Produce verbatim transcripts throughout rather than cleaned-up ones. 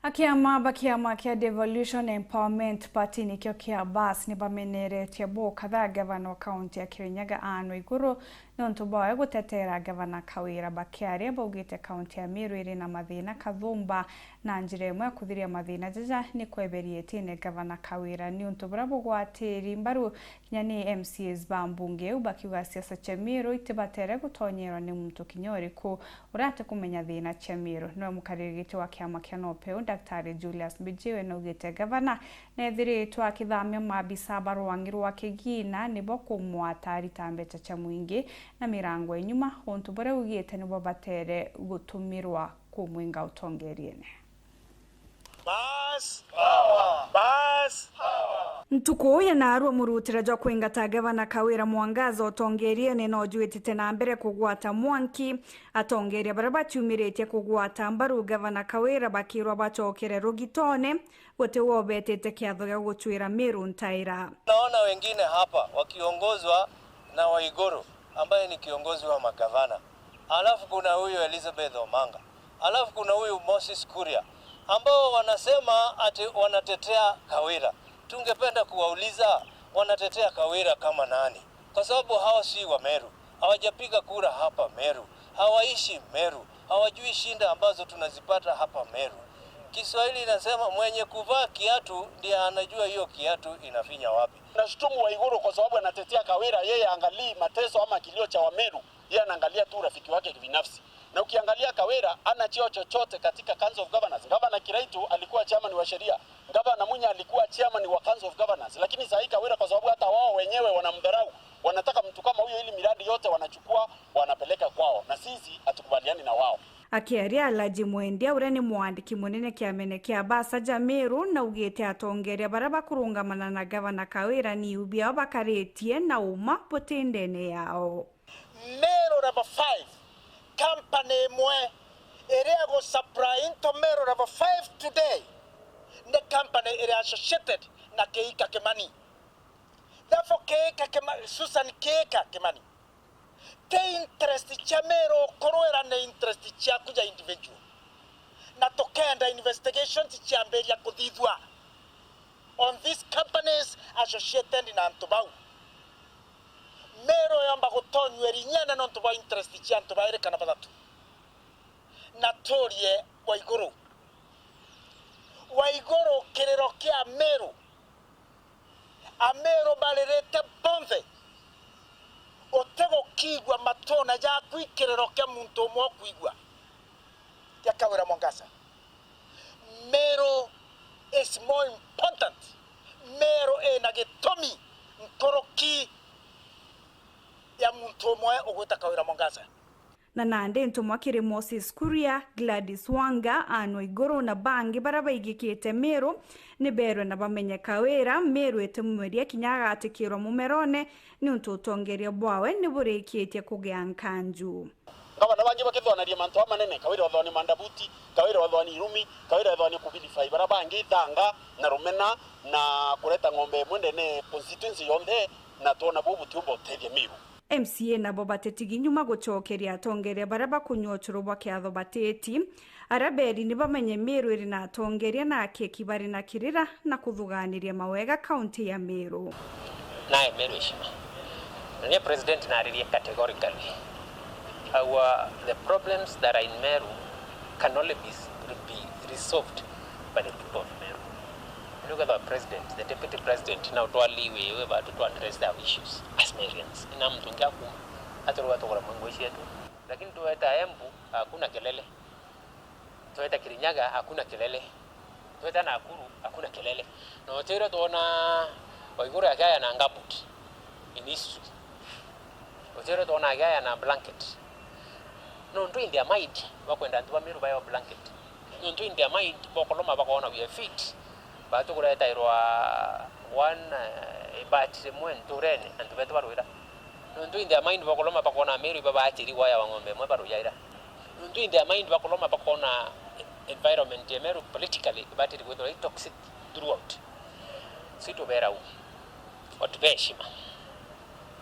Akiama ba kiama kia Devolution Empowerment Party nikio kia bas ni bameneretie bukatha gavana wa kaunti ya Kirinyaga Anne Waiguru niuntu bwawe gutetera gavana Kawira. Bakiaria baugite kaunti ya Meru iri na mathina kathumba, na njira imwe ya kuthiria mathina jaja ni kweberia itine gavana Kawira niuntu buria bugwatiri mbaru kinya ni M C As ba mbunge iu, bakiuga siasa cia Meru itibatere gutonyerwa ni muntu kinya uriku uria atikumenya thina cia Meru. Niwe mukariri giti wa kiama kia NOPEU, Daktari Julius Mbijiwe, naugite gavana neethiritwe akithamia maabisa ba rwangi rwa kigina nibo kumwata arita mbeca cia mwingi na mirango inyuma, untu buria augite nibo batere gutumirwa kumwinga utongeriene. Bas! Power! Bas! Ntuku ya naarua, murutira jwa kwingata gavana Kawira Mwangaza utongeriene no jwitite na mbere kugwata mwanki. Atongeria baria baciumiritie kugwata mbaru gavana Kawira bakirwa bacokere rugitone, guti wobetite kiatho gia gucwira Meru ntaira. Naona wengine hapa wakiongozwa na Waiguru, ambaye ni kiongozi wa magavana. Alafu kuna huyu Elizabeth Omanga. Alafu kuna huyu Moses Kuria, ambao wanasema ati wanatetea Kawira. Tungependa kuwauliza, wanatetea Kawira kama nani? Kwa sababu hao si wa Meru. Hawajapiga kura hapa Meru. Hawaishi Meru. Hawajui shida ambazo tunazipata hapa Meru. Kiswahili inasema, "Mwenye kuvaa kiatu ndiye anajua hiyo kiatu inafinya wapi." Nashutumu Waiguru kwa sababu anatetea Kawira, yeye angalii mateso ama kilio cha Wameru, yeye anaangalia tu urafiki wake kibinafsi. Na ukiangalia Kawira ana cheo chochote katika Council of Governors. Gavana Kiraitu alikuwa chairman wa sheria, Gavana Munya alikuwa chairman wa Council of Governors, lakini saa hii Kawira, kwa sababu hata wao wenyewe wanamdharau, wanataka mtu kama huyo ili miradi yote wanachukua wanapeleka kwao, na sisi hatukubaliani na wao. Akiaria Alhaji Mwendia, uria ni mwandiki munene kiamene kia basa ja Meru, naugite atongeria baria bakurungamana na gavana Kawira ni u biao bakaritie na uma buti ndene yao. Meru number five, company imwe iria igusupply into Meru number five today ni company iri associated na Kiika Kimani. Therefore, Kiika Kimani, Susan Kiika Kimani, ti interest cia Meru ukurwira, ni interest ciaku ja individual. Na tukenda investigations ciambiria kuthithua on these companies associated na antu bau. Meru yomba gutonyua irinyene nontu bwa interest cia antu bairi kana bathatu. Na turie Waiguru. Waiguru, kiriro kia Meru. Ameru baririte bonthe. Utigukiigua matune jaku i kiriro kia muntu umwe ukwigua, kia Kawira Mwangaza. Meru is more important. Meru ina gitumi nkuruki ya muntu umwe ugwita Kawira Mwangaza. Na nandi ntumwa kiri Moses Kuria, Gladys Wanga, Anne Waiguru na bangi baria baigikite Meru ni berwe na bamenye Kawira, Meru itimumeria kinya agatikirwa mumerone, niuntu utongeria bwawe ni burikitie kugia nkanju. Ngavana bangi bakithwanaria mantu amanene, Kawira othwani Mandabuti, Kawira othwani Irumi, Kawira othwani kuvilify baria bangi Thanga na Rumena, na kureta ng'ombe imwe ndene constituency yonthe, na twona buu butiumba utethia Meru. M C A nabo batetigi nyuma gucokeria atongeria baria bakunyua ucuru bwa kiatho bateti, aria beri ni bamenye Meru iri na atongeria na akieki bari na kirira na kuthuganiria mawega kaunti ya Meru. Nae Meru heshima. Na nie president naririe categorically. Our, the problems that are in Meru can only be, be resolved by the people of Meru. Riu kethwa president, the deputy president, na utwali wiwe batu to address our issues as Meruians. Ina muntu ungi akuma, aturuga tugura manguo cietu. Lakini tuweta Embu, hakuna kelele. Tuweta Kirinyaga, hakuna kelele. Tuweta Nakuru, hakuna kelele. Na utire twona Waiguru akiaya na gambut in history. Utire twona akiaya na blanket. Nontu in their mind, bakwenda antu ba Meru baewa blanket. Nontu in their mind, bokoloma bakona we are fit. Batu kuretairwa one, eh, ibati rimwe nturene, antu betu barwira. Nontu in their mind, bokoloma bakona Meru iba baatiri gwaya wa ng'ombe imwe baruyaira. Nontu in their mind, bakoloma bakona environment ya Meru politically ibatiri kwithirwa i toxic throughout. Si tubera u. Watupe heshima.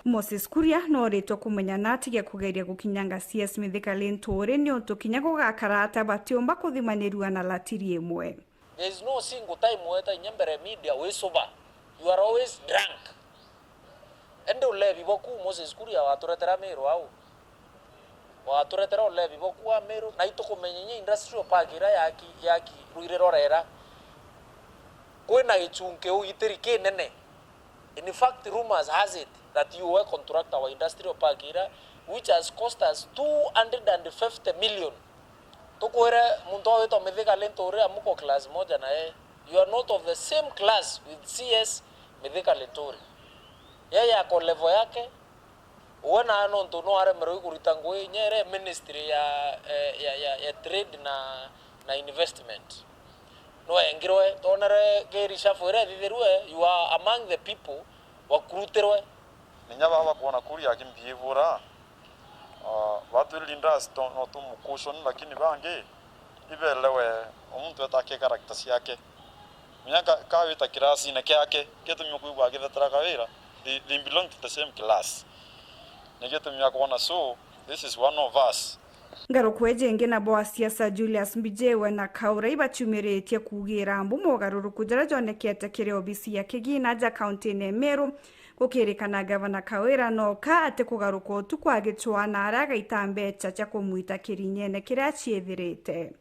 Moses Kuria nooritwe kumenya na atige kugeria gukinyanga C S Mithika Linturi niuntu kinya gugakara ata batiumba kuthimanirua na latiri imwe. There is no single time weta inya mbere media wisuba. You are always drunk. Ende ulevi bwa kuu Moses Kuria waturetera Meru au. Waturetera ulevi bwa kuu a Meru, na itukumenya inya industrial park ira yaki, yaki rwire rorera. Kwina gichunki ugitiri kinene. In fact, rumors has it that you were contractor wa industrial park ira, which has cost us two hundred and fifty million. Tukwire muntu witwa Mithika Linturi, amuko class moja na yeye. You are not of the same class with C S Mithika Linturi. Yeye ako level yake. Uwe na nontu no aremerwe ikurita ngui inya ire ministry ya, eh, ya, ya, ya trade na, na investment. No engirwe, tonere ki reshuffle ire ithithirwe, you are among the people wakurutirwe. Ninya baba kwona kuri akimbihivura, ah, batwiriri ndasi to-, no tumukushoni, lakini bangi ibelewe omuntu eta ake character ciake. Munya ka, ka wita kirasine kiake, gitumi ukwigua agithetera kawira, they, they belong to the same class. Ni gitumi akwona, so, this is one of us. Ngarukwe jingi nabo a siasa Julius Mbijiwe na Kaura ibaciumiritie kuugira mbu mogaruruku jaria jonekete kiri obisi ya kigina ja kaunti-ini ya Meru, gukirikana Gavana Kawira noka atikugaruka utuku agicwaa na aria agaita mbecha cia kumwita kirinyene kiria ciithirite.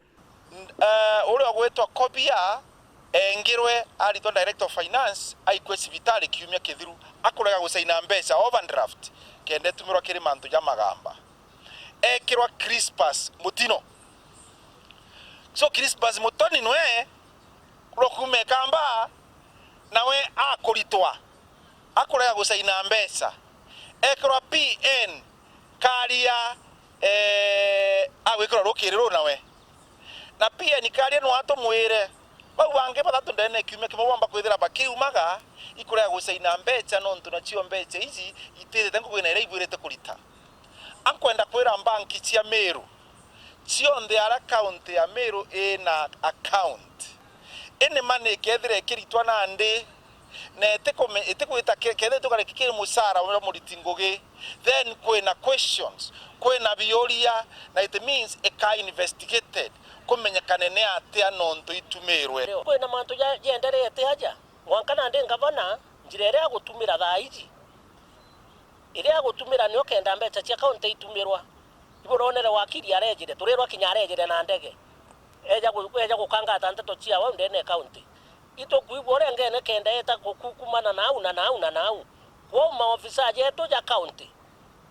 Eh, uria ugwitwa Kobia engirwe aritwa director of finance, aikue cibitari kiumia kithiru, akurega gucaina mbecha, overdraft, kenda itumirwa kiri mantu ja magamba. Ekirwa Crispus Mutino. So Crispus Mutoni nwe kurwa kuuma Ikamba, nawe akuritwa, akurega gucaina mbecha. Ekirwa P N Karia, eh, agwikirwa rukiri ruu nawe. Na P N Karia no atumwire, bau bangi bathatu ndene ya kiumia kimwe bomba kwithira bakiumaga, ikurega gucaina mbecha, nontu nacio mbecha iji itithite ngugi na iria ibwirite kurita. Ankwenda kwira mbanki cia Meru cionthe aria kaunti ya Meru ina account, ini mani ikethira ikiritwa nandi, na itikume-, itikwita ke-, kethira itukareka kiri mucara wa muriti ngugi, then kwina questions, kwina biuria, na it means ika investigated, kumenyekane ni atia nontu itumirwe. Kwina mantu ja-, jenderete aja, mwanka nandi ngavana, njira iria agutumira thaa iji, iria agutumira nio kenda mbecha cia kaunti itumirwa. Iburonere wakiri arejire, turirwa kinya arejire na ndege. Eja gu-, eja gukangata nteto cia wau ndene ya kaunti. Itukwigua uria ngene kenda eta gukukumana na au na na au na na au. Kwou maofisa jetu ja kaunti,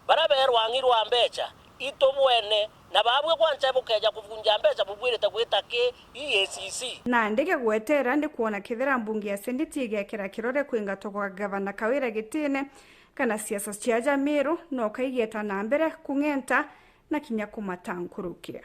baria berwa ang'i rwa mbecha, itubwene, na babwe kwancha bukeja kubunja mbecha bubwirite gwita ki E A C C. Nandi gagwetera ndi kwona kethira mbunge ya Seneti igekira kirore kwingatwa gwa Gavana Kawira gitine, kana siasa cia aja Meru no kaigeta na mbere kung'enta na kinya kumata nkuruki.